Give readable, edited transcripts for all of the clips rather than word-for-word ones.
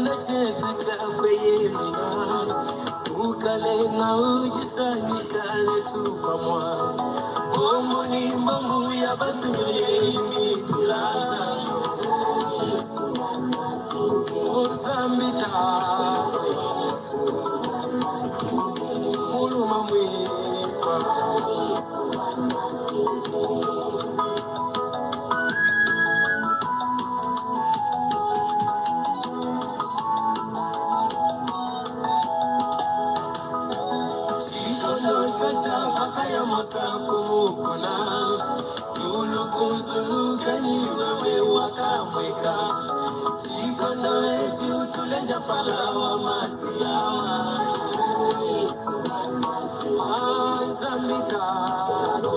Tshikondo tshietu tshia kueyemena Mukalenga udisangisha netu pamua Mbombo ni mbombo ya bantu mioyo imitulaza Nzambi tatu Muluma mwimpa Tshikondo tshiatshia pakaya Mosa ku mukuna Diulu kunzuluka ni wewe wakamueka Tshikondo etshi utuleja mpala wa Masiya Ah, Nzambi tatu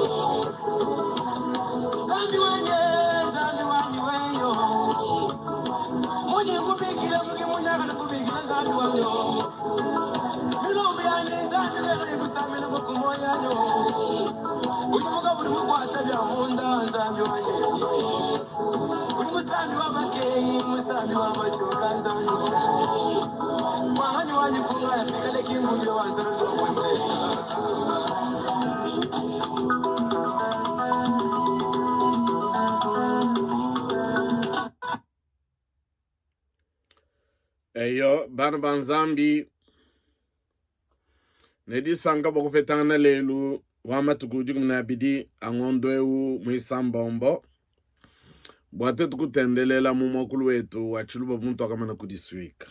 Nzambi wanyi, Nzambi wanyi weyo Munyi nkubikila muki munyaka nkubikila Nzambi wanyi Milombo yanyi Nzambi lelo ikusamina kukumoyanyo Udi mukabuli mukwata bya munda Nzambi wanyi Udi musambi wa bakeyi musambi wa bachoka Nzambi Mwanganyi wanyi kungaya pikale kingulilo wa nzanzo wembe Eyo, bana ba Nzambi, ne disanka bua kupetangana lelu wa matuku 12 a ngondo eu muisambombo bua tuetu kutendelela mu muakulu wetu wa tshiluba bu mutuakamana kudisuika.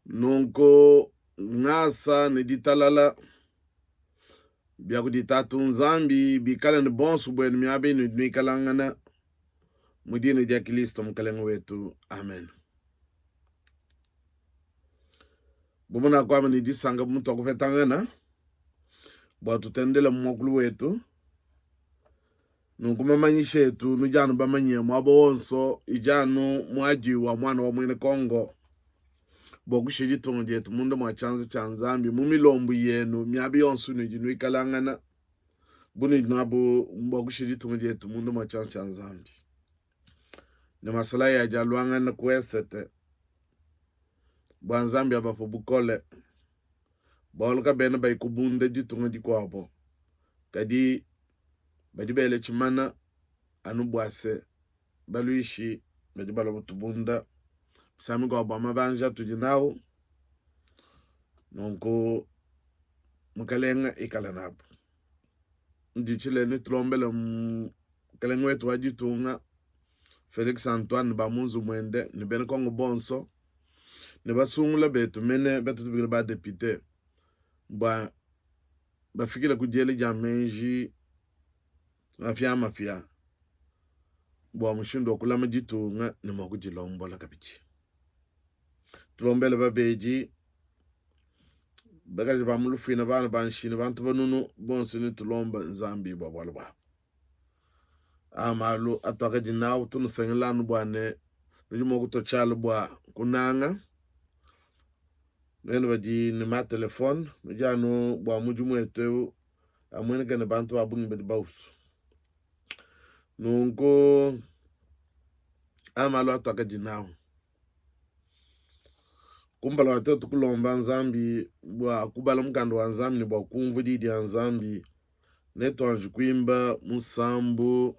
Nunku ngasa ne ditalala bia kudi Tatu Nzambi bikale ne bonso buenu miaba inudi nuikalangana mu dina dia Kristo Mukalenge wetu. Amen. Bu munakuamba ne disanka bu mutuakupetangana bua tutendele mu muakulu wetu, nunku mamanyisha etu nudi anu bamanye muaba wonso idi anu muadi wa muana wa muena Kongo bua kushiya ditunga dietu munda mua tshianza tshia Nzambi mu milombu yenu miaba yonso inudi nuikalangana bunudi nabu mbua kushiya ditunga dietu munda mua tshianza tshia Nzambi ne masalayi adi aluangana ku esete bua Nzambi abape bukole bualu kabena bayi kubunda ditunga dikuabo kadi badi bela tshimana anu bua se baluishi badi balua kutubunda misangu mikuabu bua mabanji atudi nawu nunku mukalenga ikala nabu nditshile netulombele mukalenga wetu wa ditunga Felix Antoine ba mu nzubu muende ne bena Kongo bonso ne basungula betu mene betu tubikila ba depute bua bafikile ku diela dia meji mapiamapia bua mushindu wa kulama ditunga ne mua kudilombola kabidi. Tulombele babedi, bakaji ba mu lufuina, bana ba nshina, bantu banunu bonso ne tulomba Nzambi bua bualu buabu. Aa malu atuakadi nawu tunusengela anu bua ne nudi mua kutua tshialu bua kunanga nuenu badi ne ma telefone nudi anu bua mudimu wetu eu amueneke ne bantu ba bungi badi bawusua. Nunku aa malu atuakadi nawu kumpala kua tuetu kulomba Nzambi bua kubala mukanda wa Nzambi ne bua kumvua Diyi dia Nzambi, netuanji kuimba musambu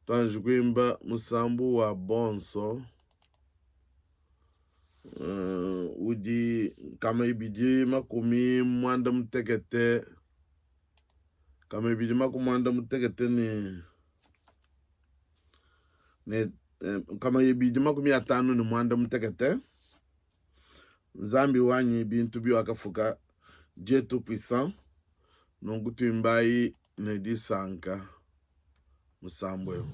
tuanji kuimba musambu wa bonso udi 260 260 ne ne 258 Nzambi wanyi bintu biwakafuka Dieu tout puissant nunku tuimbayi ne disanka musambu eu.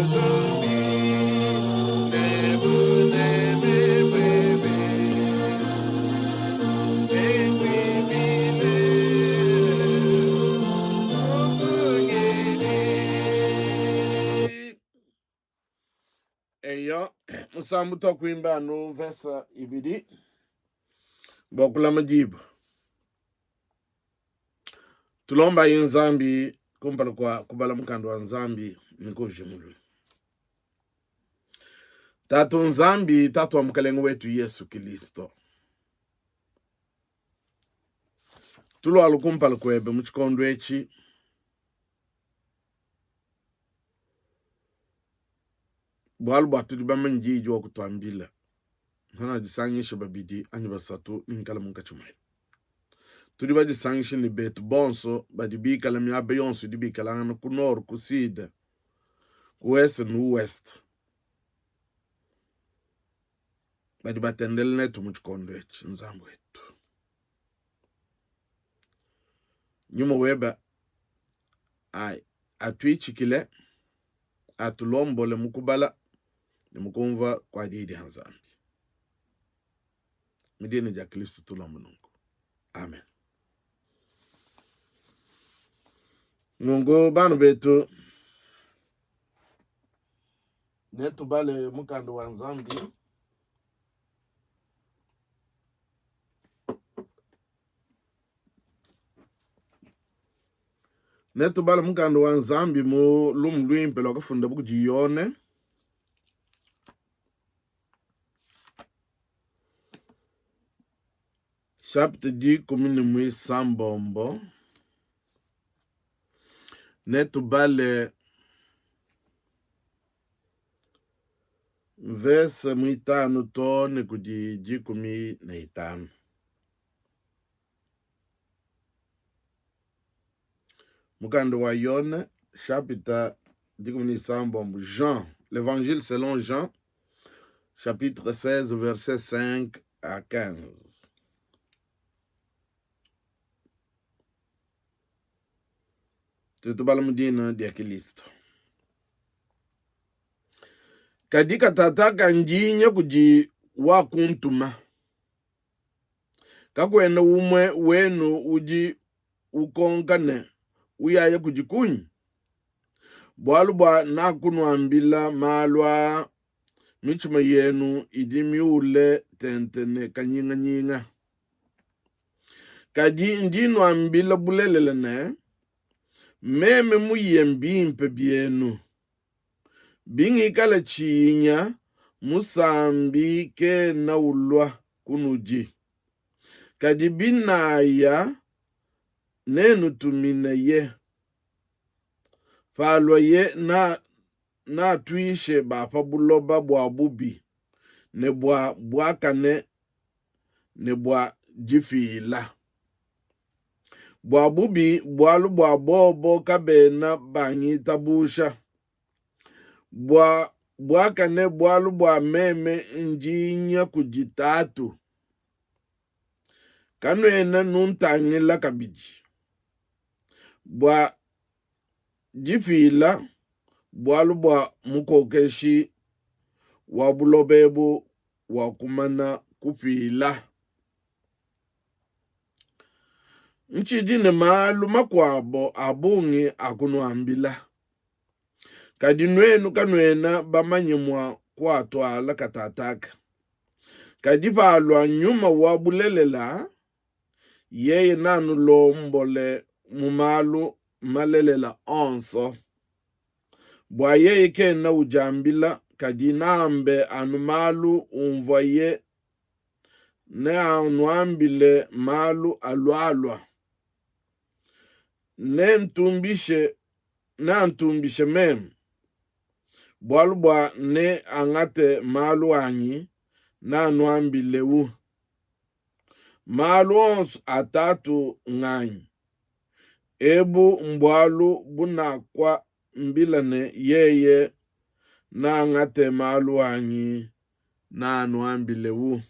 Butumbi ne buneme buebe, nenkuimbile Musungidi. Eyo, musambu tuakuimba anu mvesa ibidi bua kulama diba. Tulombayi Nzambi kumpala kua kubala mukanda wa Nzambi ne kuujingulula. Tatu Nzambi, Tatu wa Mukalenge wetu Yesu Kilisto, tulualu kumpala kuebe mu tshikondo etshi bualu bua tudi bamanye diyi diwakutuambila hanadisangisha babidi anyi basatu ningikala munkatshi muenu. Tudi badisangishe ne betu bonso badi bikala miaba yonso idi bikalangana ku nord, ku sud, ku est ne ouest badi batendele netu mu tshikondo etshi. Nzambi wetu, nyuma webe atuitshikile, atulombole mu kubala ne mu kumvua kua diyi dia Nzambi. Mu dina dia Kristo tulombe nunku, amen. Nunku bana betu, netubale mukanda wa Nzambi netubale mukanda wa Nzambi mu lumu luimpe luakafundabu kudi Yone chapitre dikumi ne muisambombo netubale mvese muitanu too ne kudi 15. Mukanda wa Yone chapitre 16, Jean, l'évangile selon Jean chapitre 16 verset 5 à 15. Tutubala mu dina dia Kilisto. Kadi katataka ndinya kudi wakuntuma. Kakuena umue wenu udi ukonka ne, Uyaya kudi kunyi? Bualu bua nakunuambila malu aa, mitshima yenu idi miule tente ne kanyinganyinga. Kadi ndi nuambila bulelela ne, meme muye mbimpe bienu. Bingikala tshiyi nya, musambi kena ulua kunudi. Kadi binaya, nenutumineye. Paluaye, na natuishe ba pa buloba bua bubi, ne bua buakane, ne bua dipila. Bua bubi, bualu bua bobo kabena bangitabusha. Bua buakane, bualu bua meme ndi nya kudi Tatu, kanuena nuntangila kabidi. Bua dipila, bualu bua mukokeshi wa buloba ebu wakumana kupila. Ntshidi ne malu makuabo a bungi a kunuambila, kadi nuenu kanuena bamanye mua kuatuala katataka. Kadi palua Nyuma wa bulelela, yeye nanulombole mu malu malelela onso, bua yeye kena udiambila, kadi nambe anu malu umvuaye, neanuambile malu alualua. Nentumbishe, neantumbishe meme, bualu bua neangate malu anyi, neanuambilewu. Malu onso a Tatu nganyi. Ebu mbualu bunakuambila ne, yeye neangate malu anyi, neanuambilewu.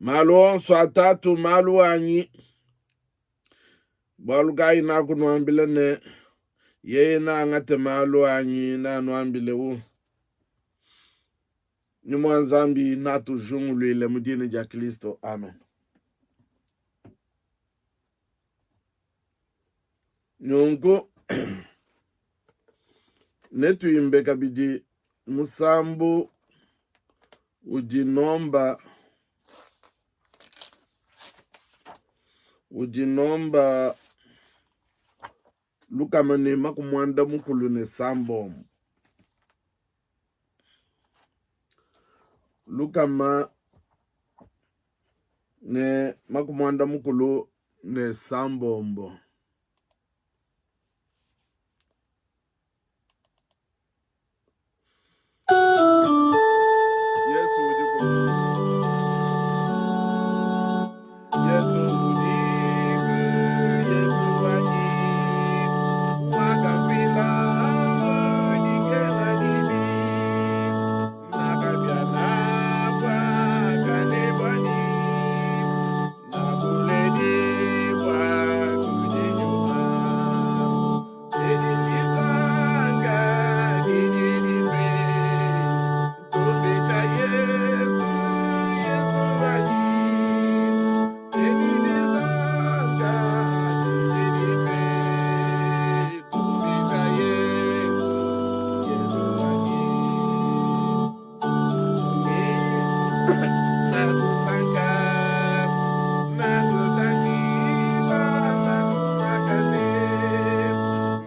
Malu onso a Tatu malu anyi. Bualu kayi nakunuambila ne, Yeye neangate malu anyi, neanuambilewu. Nyuma wa Nzambi natujunguluile mu dina dia Kristo. Amen. Nunku netuimbe kabidi musambu udi nomba udi nomba 156 166. Yesu udiku. Yesu udiku, Yesu wanyi, wakamfila dikenga dibi, nakabia buakane buanyi, nakuledibua kudi nyuma. Edi disanka didi dimpe, tumbisha Yesu, Yesu wanyi. Edi disanka didi dimpe, tumbisha Yesu, Yesu wanyi. Nakusanka, nakutangila makumakane,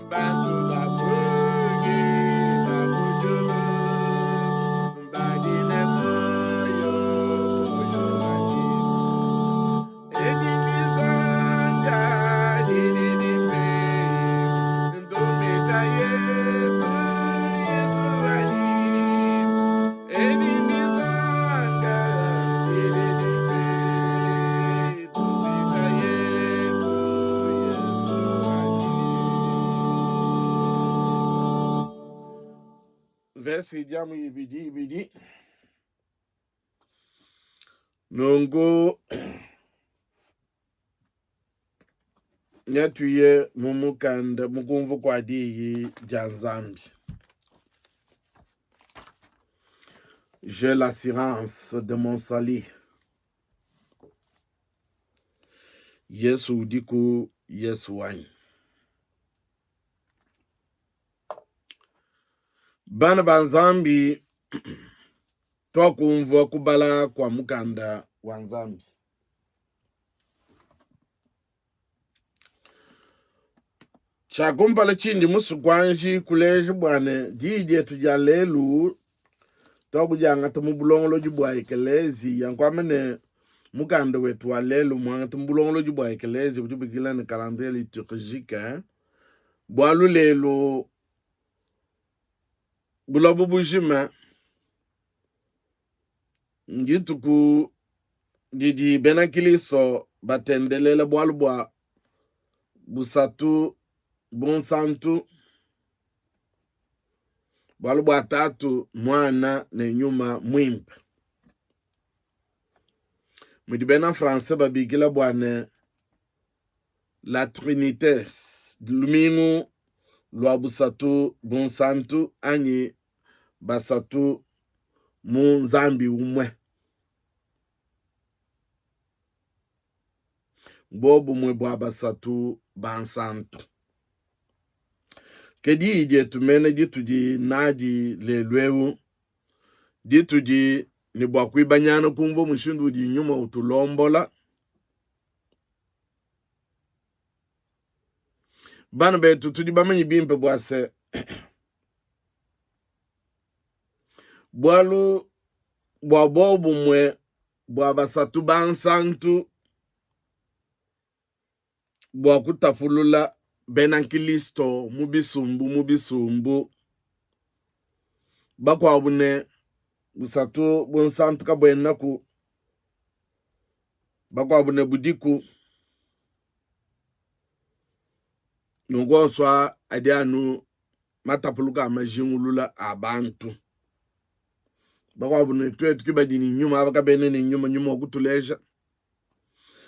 bantu ba bungi ba mu diulu badi ne muoyo, muoyo wanyi. Edi disanka didi dimpe, ntumbisha Yesu, Yesu wanyi. Edi disanka didi dimpe, ntumbisha Yesu, Yesu wanyi. Verse idi amu ibidi ibidi. Nunku netuye mu mukanda mu kumvua kua diyi dia Nzambi. J'ai l'assurance de mon salut. Yesu udiku, Yesu wanyi. Bana ba Nzambi, tuakumvua kubala kua mukanda wa Nzambi. Tshia kumpala tshindi musue kuanji kuleja bua ne diyi dietu dia lelu tuakudiangata mu bulongolodi bua ekeleziya, nkuamba ne mukanda wetu wa lelu muangata mu bulongolodi bua ekeleziya budi bikila ne calendrier liturgique bualu lelu buloba bujima ndituku didi bena Kristo batendelela bualu bua busatu bunsantu, bualu bua Tatu, Muana ne Nyuma Muimpe, mudi bena Français babikila bua ne la Trinite, lumingu lua busatu bunsantu anyi basatu mu Nzambi umue. Buobumue bua basatu bansantu. Ke diyi dietu mene ditudi nadi lelu eu, ditudi ne bua kuibanyana kumvua mushindu udi nyuma utulombola. Bana betu, tudi bamanye bimpe bua se bualu bua buobumue bua basatu bansantu bua kutapulula bena nkristo mu bisumbu mu bisumbu, bakuabu ne busatu bunsantu kabuenaku, bakuabu ne budiku. Nunku onso aa adi anu matapuluka a majingulula a bantu. Bakuabu ne tuetu ke badi ne nyuma, aba kabena ne nyuma, nyuma wa kutuleja.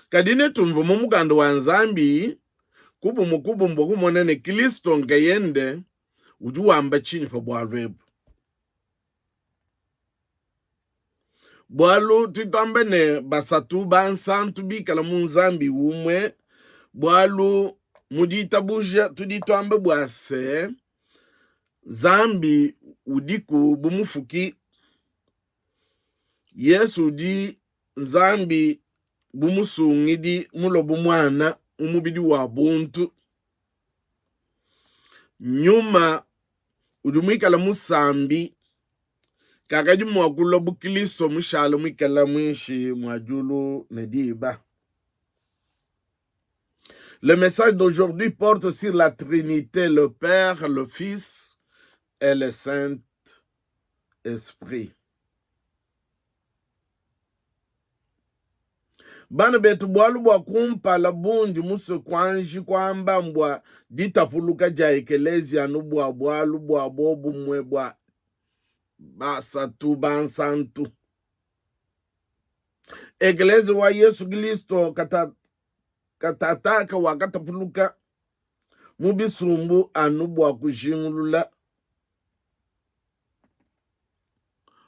Kadi netumvue mu mukanda wa Nzambi Ku bumue ku bumue bua kumona ne Kristo nkayende udi wamba tshinyi pa bualu ebu. Bualu tudi tuamba ne basatu bansantu bikala mu Nzambi umue, bualu mu ditabuja tudi tuamba bua se Nzambi udiku bu mufuki, Yesu udi Nzambi bu musungidi mulue bu muana mu mubidi wa buntu, Nyuma udi muikale musambi kakadi mua kulua bu Kristo mushale muikale muinshi mua diulu ne diba. Le message d'aujourd'hui porte sur la Trinité, le Père, le Fils et le Saint-Esprit. Bana betu, bualu bua kumpala bundi musue kuanji kuamba mbua ditapuluka dia ekeleziya anu bua bualu bua buobumue bua basatu bansantu. Ekeleziya wa Yesu Kilisto katataka wakatapuluka mu bisumbu anu bua kujingulula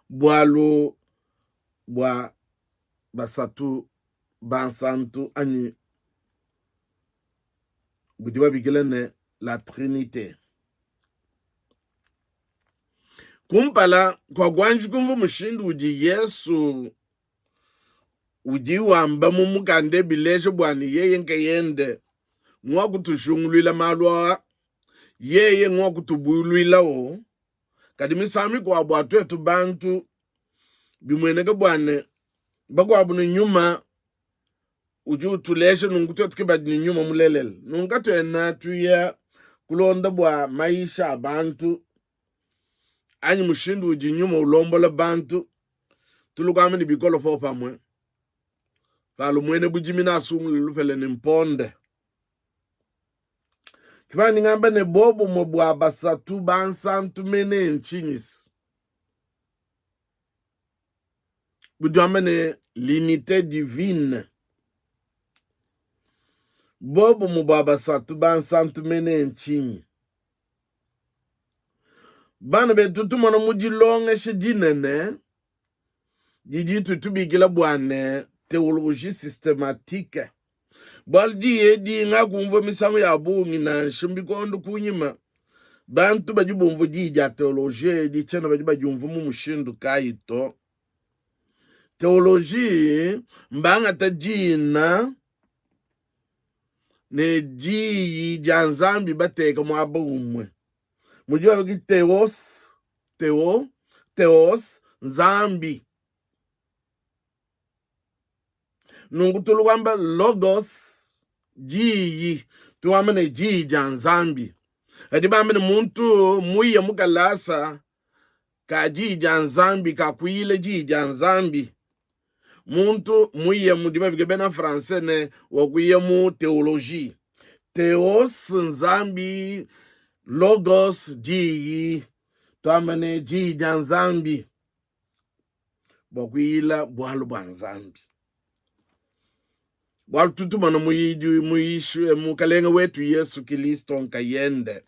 bualu bua basatu bansantu anyi budi babikila ne la Trinite. Kumpala kua kuanji kumvua mushindu udi Yesu udi wamba mu mukanda bileja bua ne yeye nkayende ngua kutujunguluila malu aa, yeye ngua kutubuluilawo. Kadi misangu mikuabu bua tuetu bantu bimueneka bua ne bakuabu ne nyuma udi utuleja nunku tuetu ke badi ne nyuma mulelela. Nunku katuena tuya kulonda bua mayisha a bantu anyi mushindu udi nyuma ulombola bantu tulukuamba ne bikolo popamue palu muena budimi nasungule lupele ne mponde. Kipandi ngamba ne bobumue bua basatu bansantu mene ntshinyi? Budi wamba ne l'unité divine. Bobumue bua basatu bansantu mene ntshinyi? Bana betu tumona mu dilongesha dinene didi tutubikila bua ne theologie systematique bualu diyi edi ngakumvua misangu ya bungi nansha bikondo kunyima bantu badi bumvua diyi dia theologie edi tshiena badi badiumvua mu mushindu kayi to theologie mbangata dina ne diyi dia nzambi bateka muaba umue mudi babiki theos theo theos nzambi nunku tulu kuamba logos diyi tuamba ne diyi dia nzambi kadi bambe ne muntu muye mu kalasa ka diyi dia nzambi kakuyila diyi dia nzambi muntu muye mudi babike bena français ne wakuya mu theologie theos nzambi logos diyi tuamba ne diyi dia nzambi bua kuyila bualu bua nzambi bualu tutumana muyidi muyishi mukalenge wetu yesu kilisto nkayende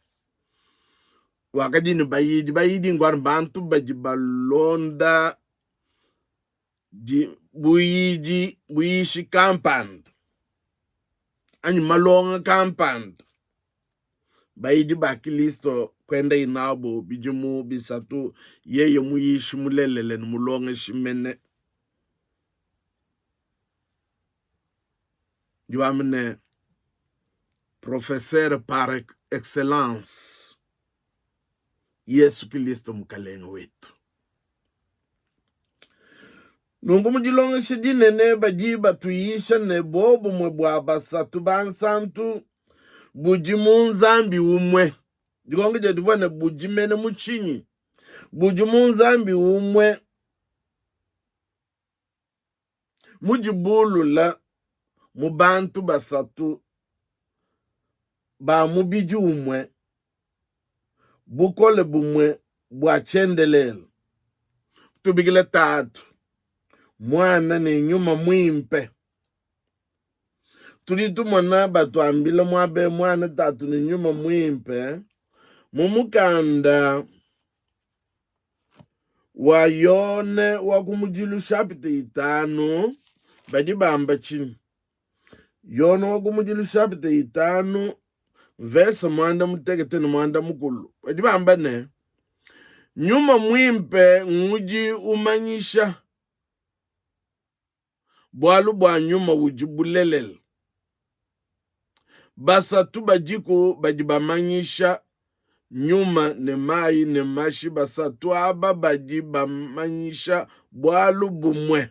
wakadi ne bayidi bayidi ngwani bantu badi balonda di buyidi buyishi kampanda anyi malonga kampanda bayidi ba Kristo kuendaye nabu bidimu bisatu, yeye muyishi mulelele ne mulongeshi mene. Ndi wamba ne professeur par excellence Yesu Kristo Mukalenge wetu. Nunku mu dilongesha dinene badi batuyisha ne buobumue bua basatu bansantu budi mu Nzambi umue. Dilonga dietu divua ne budi mene mu tshinyi? Budi mu Nzambi umue mu dibulula mu bantu basatu ba mubidi umue bukole bumue bua tshiendelele. Tubikile Tatu, Muana ne Nyuma Muimpe. Tudi tumona batuambila muaba Muana, Tatu ne Nyuma Muimpe mu mukanda wa Yone wa kumudilu shapita itanu badi bamba tshinyi? Yone wa kumudilu shapita itanu mvese muanda mutekete ne muanda mukulu badi bamba ne, Nyuma Muimpe ngudi umanyisha bualu bua nyuma udi bulelela. Basatu badiku badi bamanyisha nyuma ne mayi ne mashi, basatu aba badi bamanyisha bualu bumue.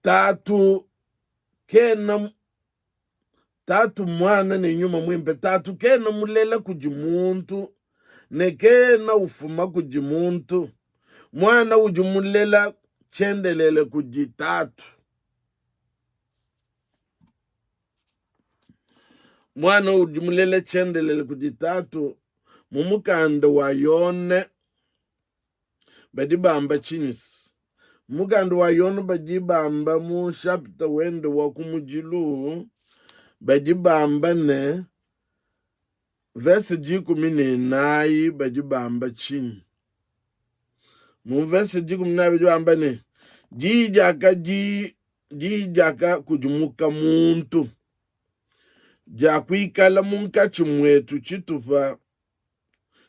Tatu kena Tatu, Muana ne Nyuma Muimpe. Tatu kena mulela kudi muntu ne kena ufuma kudi muntu. Muana udi mulela tshiendelele kudi Tatu. Muana udi mulela tshiendelele kudi Tatu. Mu mukanda wa Yone badi bamba tshinyi? Mukanda wa Yone badi bamba mu shapita wende wa kumudilu badi bamba ne verse 14 badi bamba tshinyi? Mu verse 14 badi bamba ne diyi diakadi diyi diakakudimuka muntu diakuikala munkatshi muetu tshitupa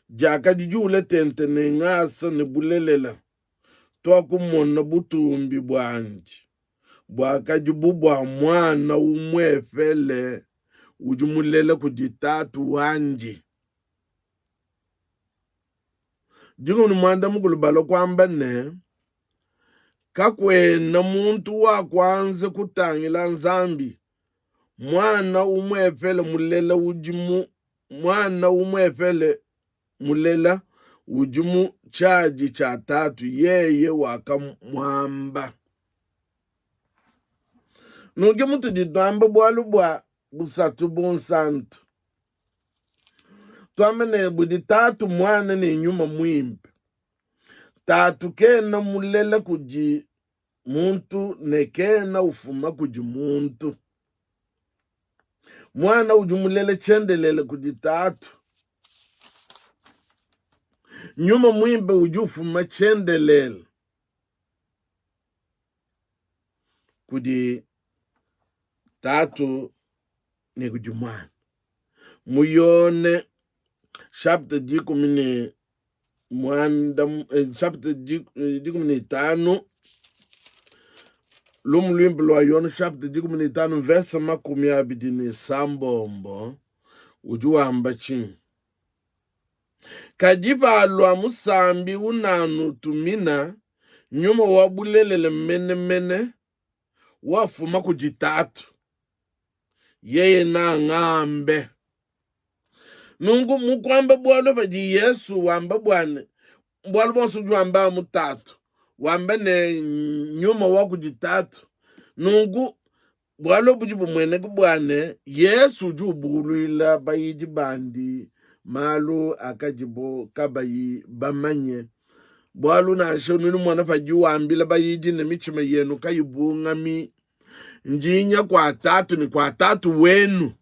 diakadi diule tente ne ngasa ne bulelela, tuakumona butumbi buandi, buakadi bu bua muana umuepele udi mulela kudi tatu wandi. 14 balua kuamba ne, Kakuena muntu wakuanze kutangila Nzambi, muana umuepele mulela udi mu Muana umuepele mulela udi mu tshiadi tshia tatu, yeye wakamuamba. Nunku mutudi tuamba bualu bua Busatu Bunsantu, tuamba ne, budi Tatu, Muana ne Nyuma Muimpe. Tatu kena mulela kudi muntu ne kena ufuma kudi muntu. Muana udi mulela tshiendelele kudi Tatu. Nyuma Muimpe udi ufuma tshiendelele kudi Tatu ne kudi Muana. Mu Yone chapitre dikumi ne muanda eh, chapitre eh, 15 lumu luimpe lua Yone chapitre 15 verse 26 udi wamba tshinyi? Kadi palua musambi unanutumina, nyuma wa bulelela menemene wafuma kudi Tatu, yeye nangambe. Nunku mu kuamba bualu padi Yesu wamba bua ne bualu buonso udi wamba amu Tatu, wamba ne nyuma wa kudi Tatu. Nunku bualu budi bumueneka bua ne Yesu udi ubuluila bayidi bandi malu akadibo kabayi bamanye. Bualu nansha nudi numona padi wambila bayidi ne mitshima yenu kayibungami, ndi nya kua Tatu ne kua Tatu wenu.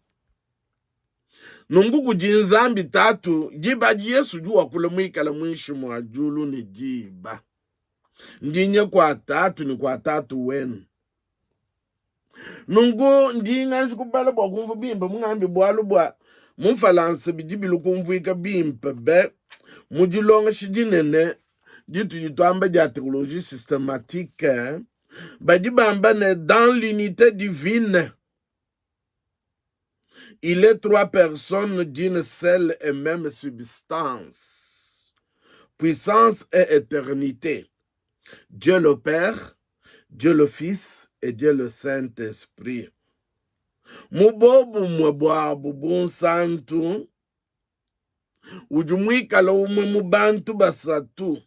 Nunku kudi Nzambi Tatu, diba adi Yesu udi wakula muikale muinshi mua diulu ne diba. Ndi nya kua Tatu ne kua Tatu wenu. Nunku ndi nganji kubala bua kumvua bimpe mungambi bualu bua mu Mfalansa bidi bilua kumvuika bimpe be mu dilongesha dinene ditudi tuamba dia theologie systematique badi bamba ne dans l'unité divine il est trois personnes d'une seule et même substance puissance et éternité Dieu le Père Dieu le Fils et Dieu le Saint-Esprit. Mu bobumue buabu bunsantu, udi muikale umue mu bantu basatu.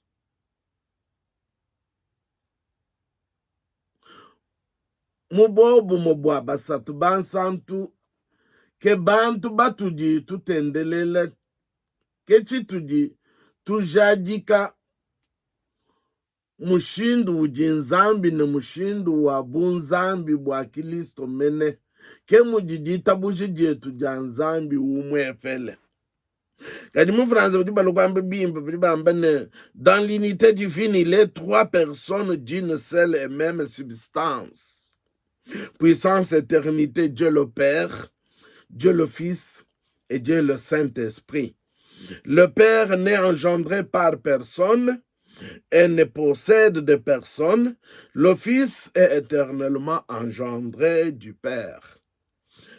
Mu bobumue bua basatu bansantu ke bantu batudi tutendelela, ke tshitudi tujadika. mushindu udi Nzambi ne mushindu wa bunzambi bua Kilisto mene, ke mudi ditabuja dietu dia Nzambi umuepele. Kadi mu français badi balua kuamba bimpe, badi bamba ne, dans l'unité divine, il est trois personnes d'une seule et même substance. Puissance, éternité, Dieu le Père, Dieu le Fils et Dieu le Saint-Esprit. Le Père n'est engendré par personne et ne possède de personne. Le Fils est éternellement engendré du Père.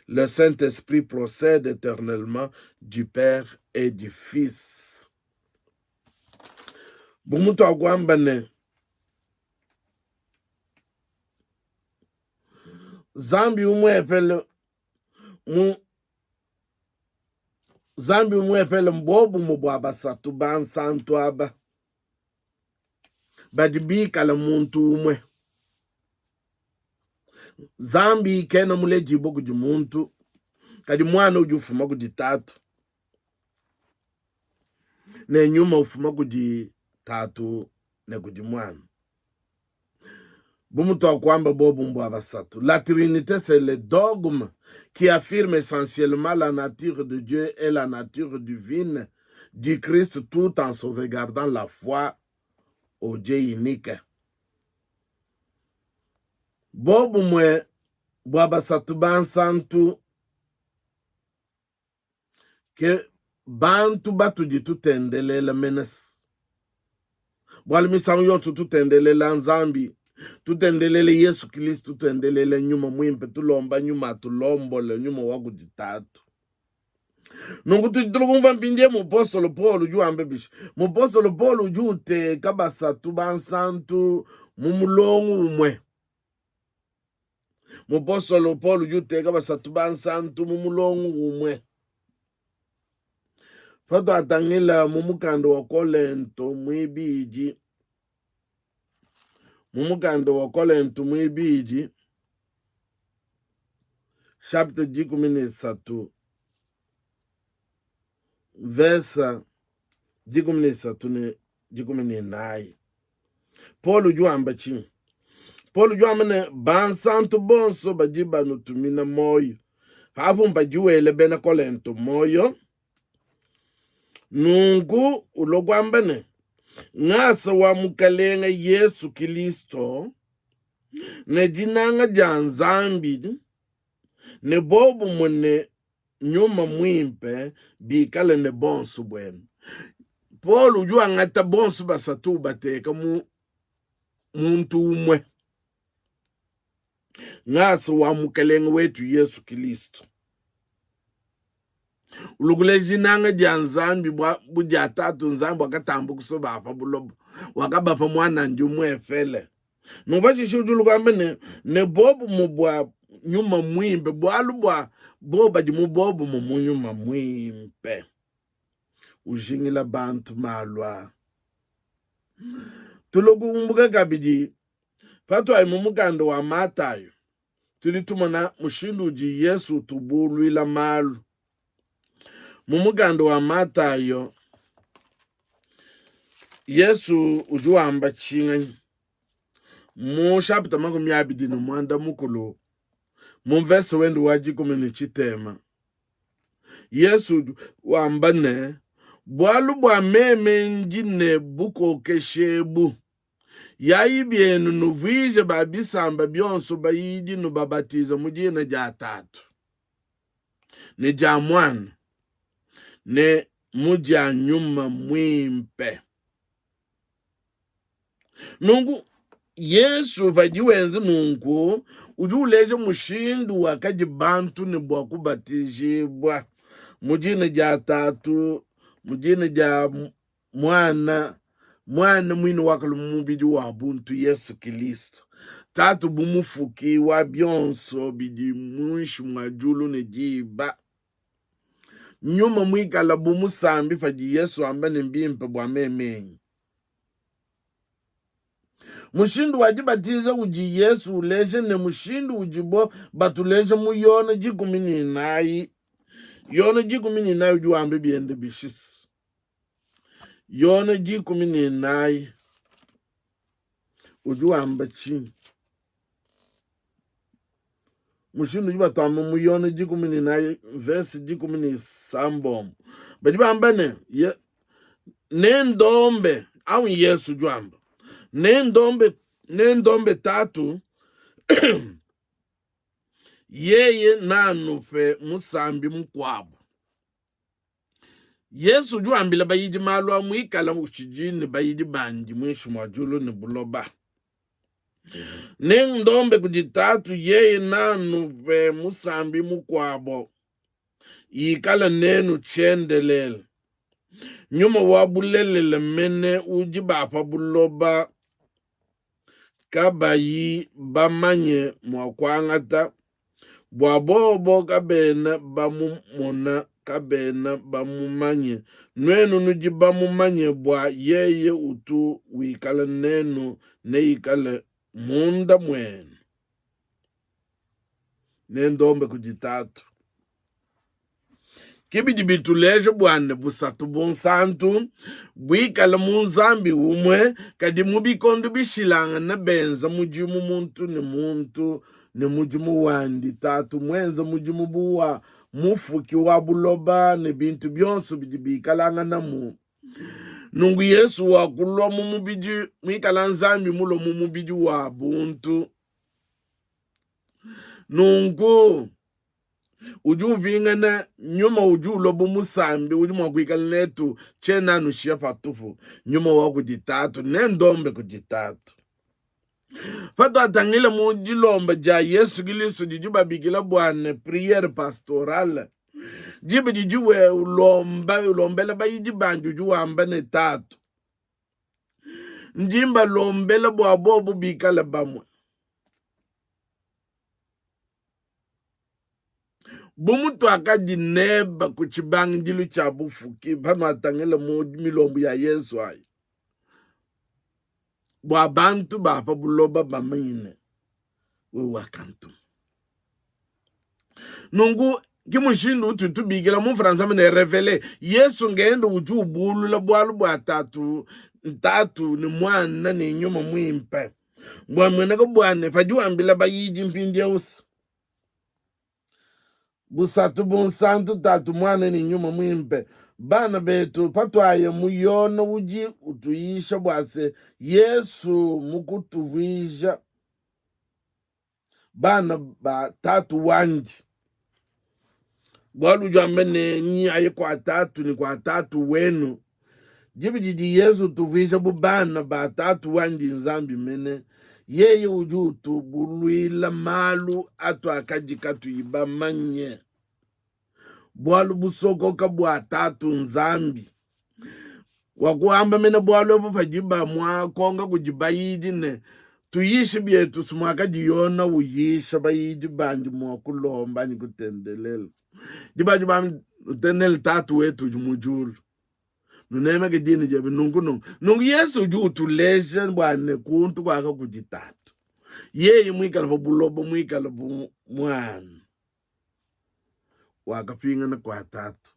Le Saint-Esprit procède éternellement du Père et du Fils. Bu mutuakuamba ne, Nzambi umuepele mu Nzambi umuepele mbuobumue bua basatu bansantu aba badi bikale muntu umue. Nzambi kena muledibue kudi muntu, kadi Muana udi ufuma kudi Tatu, ne Nyuma ufuma kudi Tatu ne kudi Muana. Bu mutuakuamba bobu mbua basatu. La Trinite c'est le dogme qui affirme essentiellement la nature de Dieu et la nature divine du Christ tout en sauvegardant la foi au Dieu unique. Bobumue bua basatu bansantu ke bantu batudi tutendelela menes. Bualu misangu yonso tutendelela Nzambi, tutendelele Yesu Kristo, tutendelele Nyuma Muimpe, tulomba Nyuma atulombole, Nyuma wa kudi Tatu. Nunku tudi tulumva mpindieu mupostolo Paulo udi wamba bishi? Mupostolo Paulo udi uteka basatu bansantu mu mulongo umue. Mupostolo Paulo udi uteka basatu bansantu mu mulongo umue. Patuatangila mu mukanda wa Kolinto muibidi, mu mukanda wa Kolinto muibidi chapitre 13 verse 13 ne 14 Paul udi wamba tshinyi? Paul udi wamba ne, bansantu bonso badi banutumina muoyo. Apu mpadi wele bena Kolinto muoyo. Nunku ulua kuamba ne, ngasa wa Mukalenge Yesu Kilisto ne dinanga dia Nzambi ne bobumue ne Nyuma Muimpe bikale ne bonso buenu. Paulo udi wangata bonso basatu ubateka mu muntu umue. Ngasa wa Mukelenge wetu Yesu Kilisto ulukuleja dinanga dia Nzambi bua bu dia Tatu Nzambi wakatamba kusoba pa buloba, wakabapa muanandi umuepele. Nunku pashishe udi ulukamba ne ne bobumue bua nyuma muimpe, bualu bua bo badi mu bobumue mu nyuma muimpe. Ujingila bantu malu aa. Tulokumbuka kabidi patuayi mu mukanda wa Matayo, tudi tumona mushindu udi Yesu utubuluila malu. Mu mukanda wa Matayo, Yesu udi wamba tshinganyi mu shapita 29 mu mvese wende wa 13. Yesu udi wamba ne, bualu bua meme ndi ne bukokeshi ebu, yayi bienu nuvuije ba bisamba bionso bayidi, nubabatize mu dina dia Tatu ne dia Muana ne mu dia Nyuma Muimpe. Nunku Yesu padi wenza nunku udi uleja mushindu wakadi bantu ne bua kubatijibua mu dina dia Tatu, mu dina dia Muana, Muana muine wakalua mu mubidi wa buntu Yesu Kilisto, Tatu bu mufuki wa bionso bidi muinshi mua diulu ne diba. Nyuma muikala bu musambi padi Yesu wamba ne mbimpe bua memenyi. Mushindu wa dibatiza udi Yesu uleja ne mushindu udibo batuleja mu Yone 14. Yone 14 udi wamba biende bishisi. Yone 14. Udi wamba tshinyi? Mushindu udi batuamba mu Yone 14 verse 16 badi bamba ne ye, nendombe au Yesu udi wamba nendombe nendombe tatu yeye nanupe musambi mukuabu. Yesu udi wambila bayidi malu a muikala utshidi ne bayidi bandi muinshi mua diulu ne buloba. Nendombe kudi Tatu, yeye nanupe musambi mukuabo, ikala nenu tshiendelele. Nyuma wa bulelela mene udi ba pa buloba kabayi bamanye mua kuangata, bua bobo kabena bamumona, kabena bamumanye. Nuenu nudi bamumanye, bua yeye utu wikala nenu, neikale munda muenu. Nendombe kudi Tatu. Ke bidi bituleja bua ne Busatu Bunsantu buikale mu Nzambi umue, kadi mu bikondo bishilangane benza mudimu muntu ne muntu ne mudimu wandi. Tatu muenze mudimu bu wa Mufuki wa buloba ne bintu bionso bidi bikalanganamu. Nunku Yesu wakulua mu mubidi muikala Nzambi mulue mu mubidi wa buntu. Nunku udi upingana, nyuma udi ulua bu musambi udi mua kuikala netu, tshiena nushiya patupu. Nyuma wa kudi Tatu, nendombe kudi Tatu. Patuatangila mu dilomba dia Yesu Kilisto didi babikila bua ne priere pastorale, diba didi we ulomba ulombela bayidi bandi, udi wamba ne, Tatu, ndi mbalombela bua bobu bikale bamue. Bu mutuakadi neba ku tshibangidilu tshia bufuki, panuatangila mu milombu ya Yesu ayi, bua bantu ba pa buloba bamanye ne wewe wakantuma. Nunku ke mushindu utu tubikila mu français ne revele. Yesu ngende udi ubulula bualu bua Tatu, Tatu ne Muana ne Nyuma Muimpe. Bua mueneka bua ne padi wambila bayidi mpindieu Busatu Bunsantu, Tatu, Muana ne Nyuma Muimpe. Bana betu, patuaya mu Yone udi utuyisha bua se Yesu mukutuvuija bana ba Tatu wandi, bualu udi wamba ne nyaye kua Tatu ne kua Tatu wenu. Diba didi Yezu utuvuija bu bana ba Tatu wandi Nzambi mene, yeye udi utubuluila malu atuakadi katuyi bamanye, bualu busokoka bua Tatu Nzambi. Wakuamba mene bualu ebu padi bamuakonka kudi bayidi ne, Tuyishe bietu smuakadi Yona uyisha bayidi bandi mua kulomba anyi kutendelela. Diba adi Tatu wetu udi mu diulu nunemeke dina diebe nunku nunku nunku. Yesu udi utuleja bua ne kuntu kuaka kudi Tatu, yeye muikale pa buloba muikale bu muana wakapingana kua Tatu,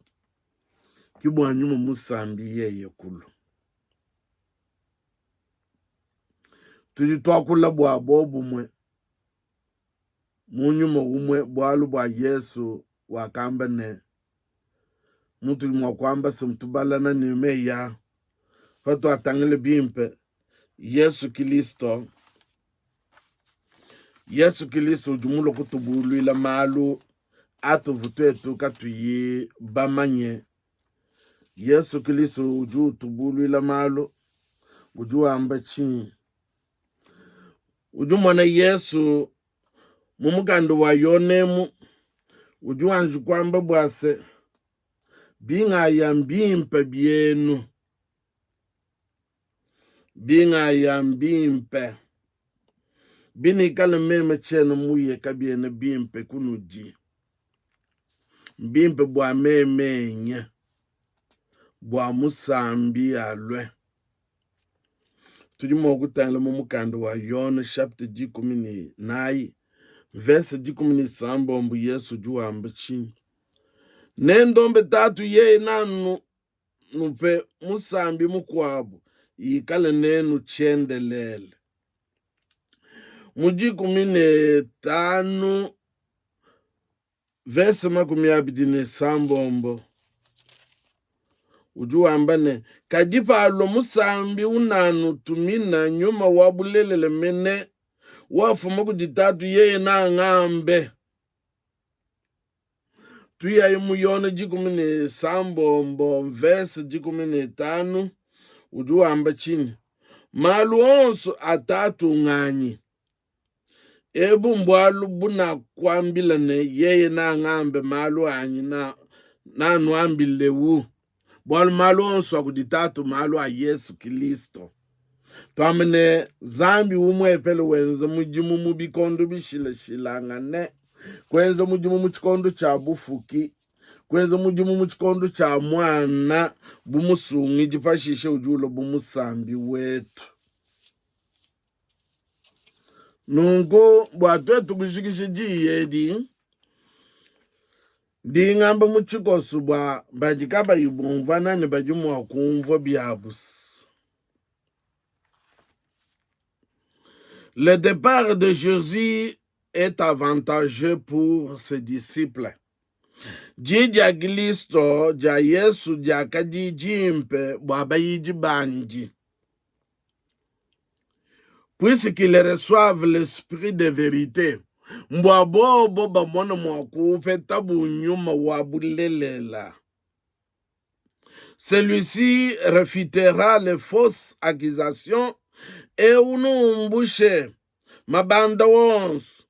ki bua nyuma musambi yeye kulu. Tudi tuakula bua bobumue mu nyuma umue bualu bua Yesu wakamba ne mutudi mua kuamba se tubalana ne meyi a patuatangila bimpe Yesu Kilisto. Yesu Kilisto udi mulue kutubuluila malu atuvua tuetu katuyi bamanye. Yesu Kilisto udi utubuluila malu, udi wamba tshinyi? Udi umona Yesu mu mukanda wa Yone emu, udi wanji kuamba bua se, bingaya mbimpe bienu, bingaya mbimpe, binikale meme tshiena muye kabiena bimpe kunudi, mbimpe bua meme nye, bua musambi alue. Tudi mua kutangila mu mukanda wa Yone chapitre 14 verse 16, Yesu udi wamba tshinyi? Nendombe Tatu, yeye nanu nupe musambi mukuabu, ikale nenu tshiendelele. Mu 15 verse 26 udi wamba ne, Kadi palua musambi unanutumina, nyuma wa bulelela mene, wafuma kudi Tatu, yeye nangambe. Tuyayi mu Yone 16 mvese 15 udi wamba tshinyi? Malu onso a Tatu nganyi. Ebu mbualu bunakuambila ne, yeye nangambe malu anyi na nanuambilewu, bualu malu onso a kudi Tatu malu a Yesu Kilisto. Tuambe ne, Nzambi umuepele wenza mudimu mu bikondo bishilashilangane, kuenza mudimu mu tshikondo tshia bufuki, kuenza mudimu mu tshikondo tshia muana bu musungidi, pashishe udi ulua bu musambi wetu. Nunku bua tuetu kujikija diyi edi, ndi ngamba mu tshikoso bua badi kabayi bumvua nanyi badi mua kumvua biabu. Le départ de Jésus est avantageux pour ses disciples. Di dia Kilisto dia Yesu diakadi dimpe bua bayidi bandi. Puisqu'ils reçoivent l'esprit de vérité, mbua bobo bamone mua kupetabu nyuma wa bulelela. Celui-ci réfutera les fausses accusations et unumbushe mabanda wonso,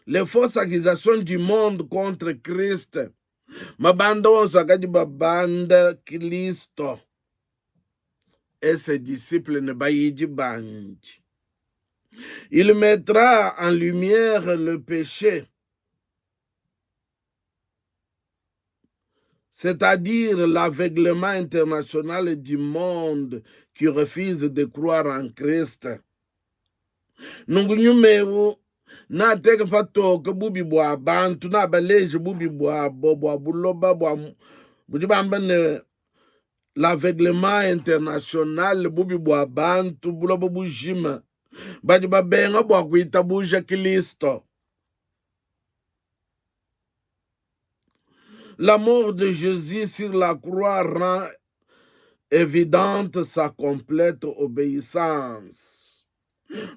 les fausses accusations du monde contre Christ, mabanda wonso akadi babanda Kristo et ses disciples ne bayidi bandi. Il mettra en lumière le péché, c'est-à-dire l'aveuglement international du monde qui refuse de croire en Christ. Nunku nyuma eu nateke patoke bubi bua bantu, nabaleje bubi buabo bua buloba bua budi bamba ne l'aveuglement international, bubi bua bantu buloba bujima badi babenga bua kuitabuja Kristo. La mort de Jésus sur la croix rend évidente sa complète obéissance.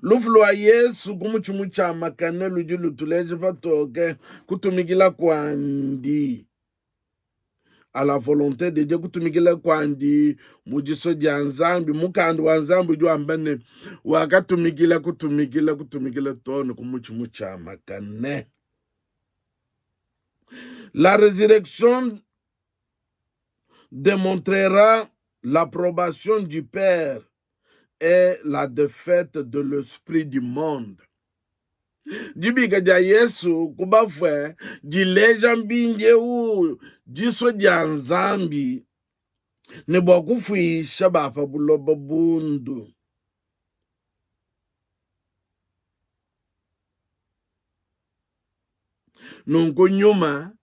Lufu lua Yesu ku mutshi mutshiamakane ludi lutuleja patoke kutumikila kuandi à la volonté de Dieu, kutumikila kuandi mu disua dia Nzambi. Mukanda wa Nzambi udi wamba ne, wakatumikila kutumikila kutumikila too ne ku mutshi mutshiamakane. La résurrection démontrera l'approbation du Père et la défaite de l'esprit du monde. Dibika dia Yesu ku bafue dileja mpindieu disua dia Nzambi ne bua kufuisha ba pa buloba bundu. Nunku nyuma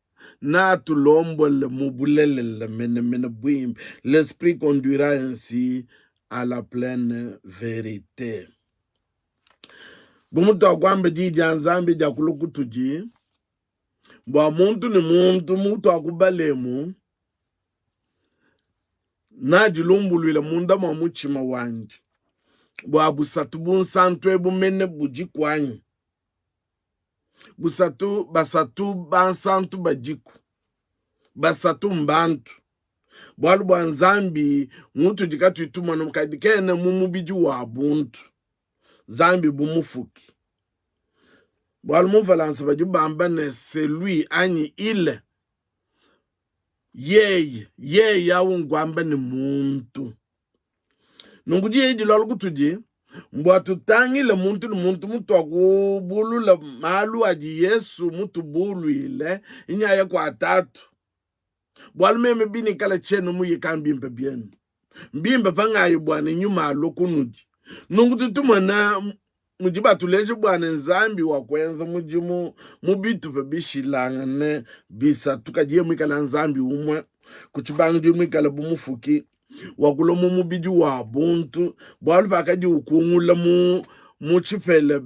natulombole mu bulelela menemene buimpe. L'esprit conduira ainsi à la pleine vérité. Bu mutuakuamba diyi dia Nzambi dia kulu kutudi, bua muntu ne muntu mutuakubalemu nadilumbuluile munda mua mutshima wandi, bua busatu bunsantu ebu mene budiku anyi? Busatu, basatu bansantu badiku, basatu mbantu. Bualu bua Nzambi ngutudi katuyi tumona, kadi kena mu mubidi wa buntu. Nzambi bu mufuki. Bualu mu Mfualansa badi bamba ne celui anyi il, yeye, yeye au nkuamba ne muntu. Nunku diyi dilualu kutudi mbua tutangile muntu ne muntu mutuakubulula malu adi Yesu mutubuluile inyaya kua Tatu. Bualu meme binikala tshiena muyika mbimpe bienu, mbimpe pangayi bua ne nyuma alue kunudi. Nunku tudi tumona mudi batuleje bua ne Nzambi wa kuenza mudimu mu bitupa bishilangane bisatu, kadi yeye muikale Nzambi umue ku tshibangidilu muikale bu mufuki wakulua mu mubidi wa buntu, bualu pakadi ukungula mu mu tshipela.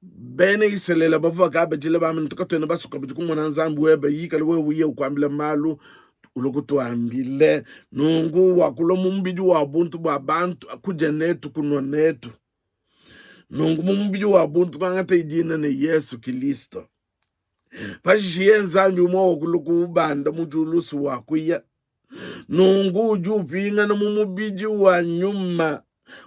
Bena Isalele bavua kabadila bamba ne, katuena basue kabidi kumona Nzambi webe, ikale wewe uye ukuambila malu ulue kutuambile. Nunku wakulua mu mubidi wa buntu bua bantu kudia netu kunua netu. Nunku mu mubidi wa buntu kuangata dina ne Yesu Kilisto. Pashishe ye Nzambi umue wakulua kubanda mu diulu wa kuya. Nunku udi upingana mu mubidi wa nyuma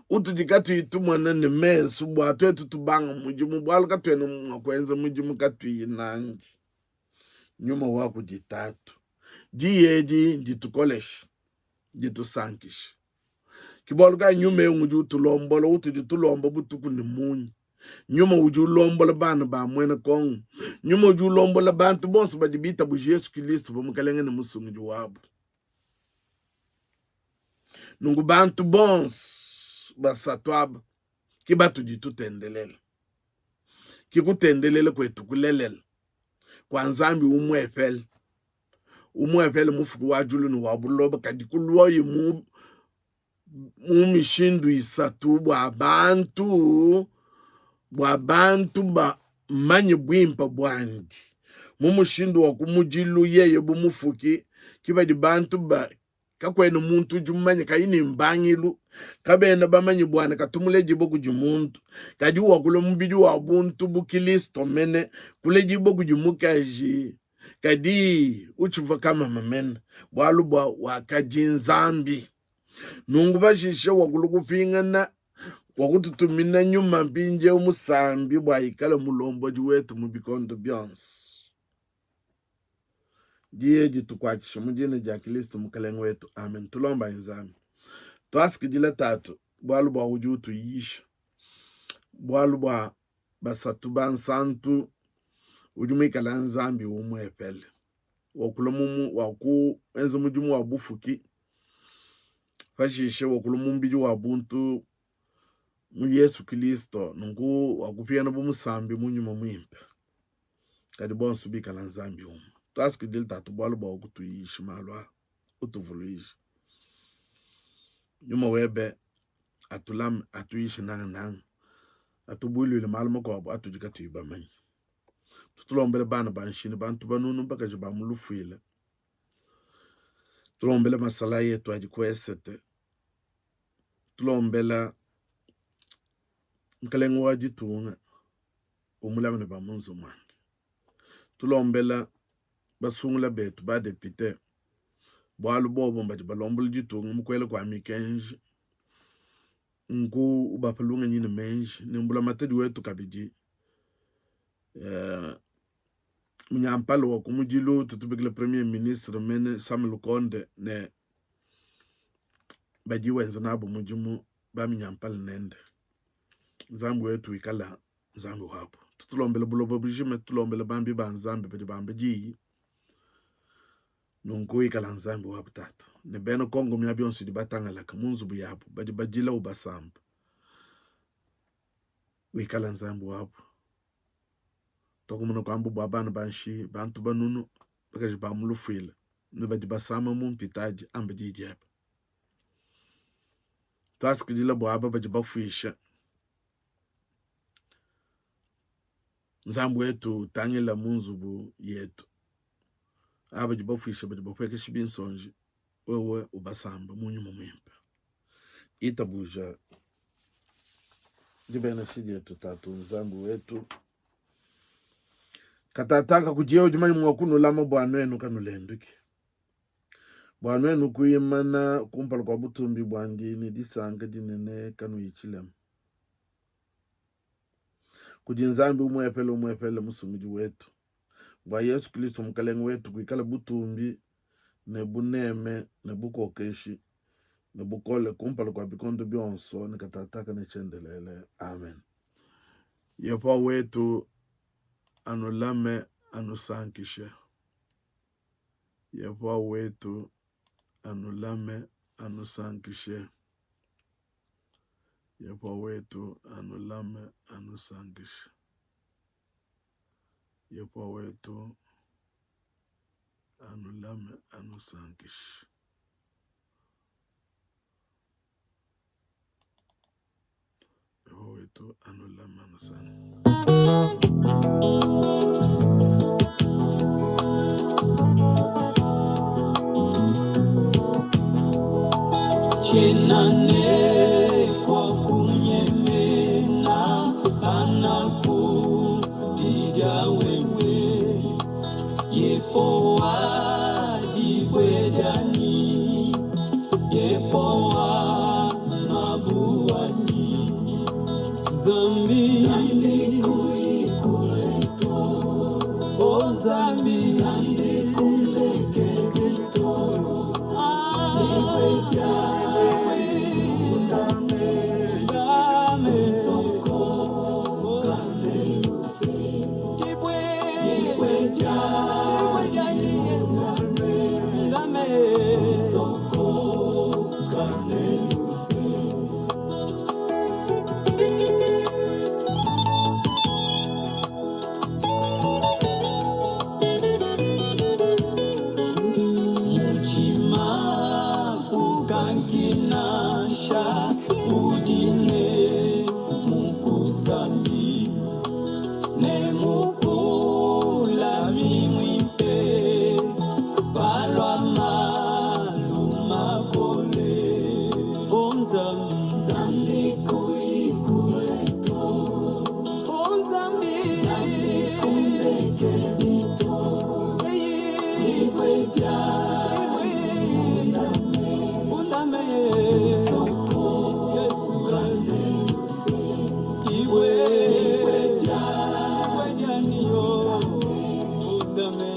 utudi katuyi tumona ne mesu bua tuetu tubanga mudimu, bualu katuena mua kuenza mudimu katuyi nandi. Nyuma wa kudi Tatu. Diyi edi nditukoleshe, ditusankishe. Ke bualu kayi nyuma eu ngudi utulombola, utudi tulomba butuku ne munya. Nyuma udi ulombola bana ba muena Kongo. Nyuma udi ulombola bantu bonso badi bitabuja Yesu Kilisto bu Mukelenge ne Musungidi wabu. Nunku bantu bonso basatu aba ke batudi tutendelela. Ke kutendelela kuetu kulelela kua Nzambi umuepele, umuepele mufuki wa diulu ne wa buloba, kadi kuluaye mu mu mishindu isatu bua bantu bua bantu bamanye buimpe buandi mu mushindu wa kumudilu yeye bu mufuki ke badi bantu ba kakuena muntu udi mumanye kayi ne mbangilu kabena bamanye buana katu muledibue kudi muntu kadi wakula mubidi wa buntu bu Kilisto mene kuledibua kudi mukaji kadi utshivua kamama mene bualu bua wakadi Nzambi. Nunku pashishe wakulu kupingana wakututumina nyuma mpindieu musambi bua ikale mulombodi wetu mu bikondo bionso. Diyi ditukuatshisha mu dina dia Kristo Mukalenge wetu. Amen. Tulombayi Nzambi. Tuasakidila Tatu bualu bua udi utuyisha bualu bua basatu bansantu udi muikale Nzambi umuepele wakula mumu wakuenza mudimu wa bufuki pashishe wakula mu mubidi wa buntu mu Yesu Kristo nunku wakupiana bu musambi mu nyuma muimpe kadi bonso bikala Nzambi umue. Tuasakidile Tatu bualu bua kutuyisha malu a utuvuluije nyuma webe atulame atuyishe nangananga atubuiluile malu makuabu atudi katuyi bamanye. Tutulombele bana ba nshini, bantu banunu, bakaji ba mu lufuila. Tulombele masalayi etu adi ku esete. Tulombela mukalenge wa ditunga umulame ne ba mu nzubu muandi. Tulombela basungula betu ba depute bualu bobo mbadi balombola ditunga mu kuela kua mikenji nku ubapa lungenyi ne meji ne mbulamatadi wetu kabidi munyampala wa kumudilu tutubikila premier ministre mene Sam Lukonde ne badi wenza nabu mudimu ba minyampala nende Nzambi wetu wikala Nzambi wabu. Tutulombele buloba bujima, tulombele bambi ba Nzambi badi bamba diyi nunku ikala Nzambi wabu tatu ne bena Kongo miaba yonso idi batangalaka mu nzubu yabu badi badila ubasamba wikala Nzambi wabu tokumuna kuamba bua bana banshi bantu banunu bakaji ba mu lufuila ne badi basama mu mpitadi amba diyi diebe tuasakidila bua aba badi bafuisha Nzambi wetu utangila mu nzubu yetu aba badi bafuisha badi bapuekesha binsonji wewe ubasamba mu nyuma muimpe itabuja dibenesha dietu tatu Nzambi wetu katataka kudiye udi manya mua kunulama bua nuenu kanulenduki bua nuenu kuimana kumpala kua butumbi buandi ne disanka dinene kanuyi tshilema kudi Nzambi umuepele umuepele musungidi wetu bua Yesu Kristo Mukalenge wetu kuikala butumbi ne buneme ne bukokeshi ne bukole kumpala kua bikondo bionso ne katataka ne tshiendelele. Amen. Yehowa wetu anulame anusankishe. Yehowa wetu anulame anusankishe. Yehowa wetu anulame anusankishe. Yehowa wetu anulame anusankishe. Yehowa. wetu anulama nusanga. Tshiena ne kua kunyemena panakudidia wewe, Yehowa dibue dianyi, Yehowa ngabu wanyi. Nzambi, Nzambi kule to, oh Nzambi, Nzambi kundekedi to, ah, dame, soko, dibwe, dibwe dyanyi Yesu, dame, soko, Muchima kukankinasha udine mukusambi ne mukulami mwimpe palwa malu makole onzambi Nzambi kuikuleto onzambi Nzambi kundekedito ibweja undame Yesu ibwe ibwejaniyo undame.